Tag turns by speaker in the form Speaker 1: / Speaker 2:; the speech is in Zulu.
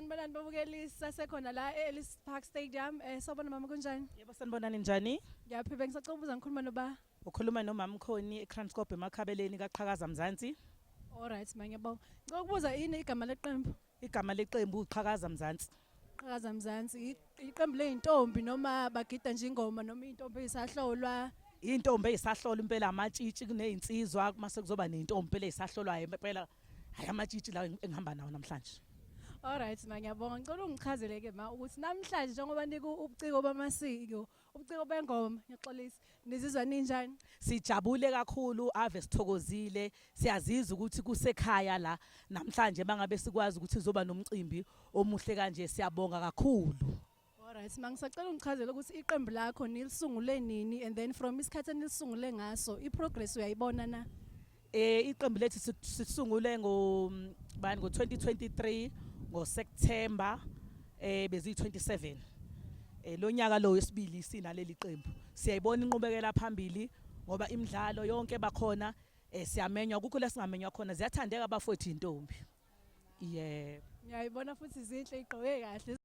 Speaker 1: Sanibonani babukeli, sasekhona la e-Ellis Park Stadium. Sawubona mama, kunjani?
Speaker 2: Yebo, sanibonani, njani?
Speaker 1: Ngiyaphila, ngisacela ukubuza, ngikhuluma noba?
Speaker 2: Ukhuluma nomama Mkhoni eKranskop emakhabeleni kaQhakaza Mzansi.
Speaker 1: Alright ma, ngiyabonga. Ngicela ukubuza, yini igama leqembu?
Speaker 2: Igama leqembu uQhakaza Mzansi.
Speaker 1: Qhakaza Mzansi, iqembu leyintombi noma bagida nje ingoma noma intombi eyisahlolwa?
Speaker 2: Intombi eyisahlola impela, amatshitshi kunezinsizwa, mase kuzoba nentombi impela eyisahlolwayo impela. Hayi, amatshitshi la engihamba nawo namhlanje.
Speaker 1: Alright ma, ngiyabonga. Ngicela ungichazele ke ma ukuthi namhlanje njengoba niku ubuciko bamasiko, ubuciko bengoma, ngiyaxolisa. Nizizwa ninjani?
Speaker 2: Sijabule kakhulu, ave sithokozile, siyazizwa ukuthi kusekhaya la namhlanje mangabe sikwazi ukuthi sizoba nomcimbi omuhle kanje, siyabonga kakhulu.
Speaker 1: Alright, ma, ngisacela ungichazele ukuthi iqembu lakho nilisungule nini and then from isikhathi enilisungule ngaso, i-progress uyayibona na?
Speaker 2: Iqembu lethu sisungule ngo bani ngo 2023 ngo September, bezi 27. Lo nyaka lo wesibili sinaleli qembu. Siyayibona inqubekela phambili ngoba imidlalo yonke bakhona, siyamenywa kukho lesingamenywa khona, ziyathandeka abafowethu intombi. Yebo.
Speaker 1: Ngiyayibona futhi zinhle, igqoke kahle.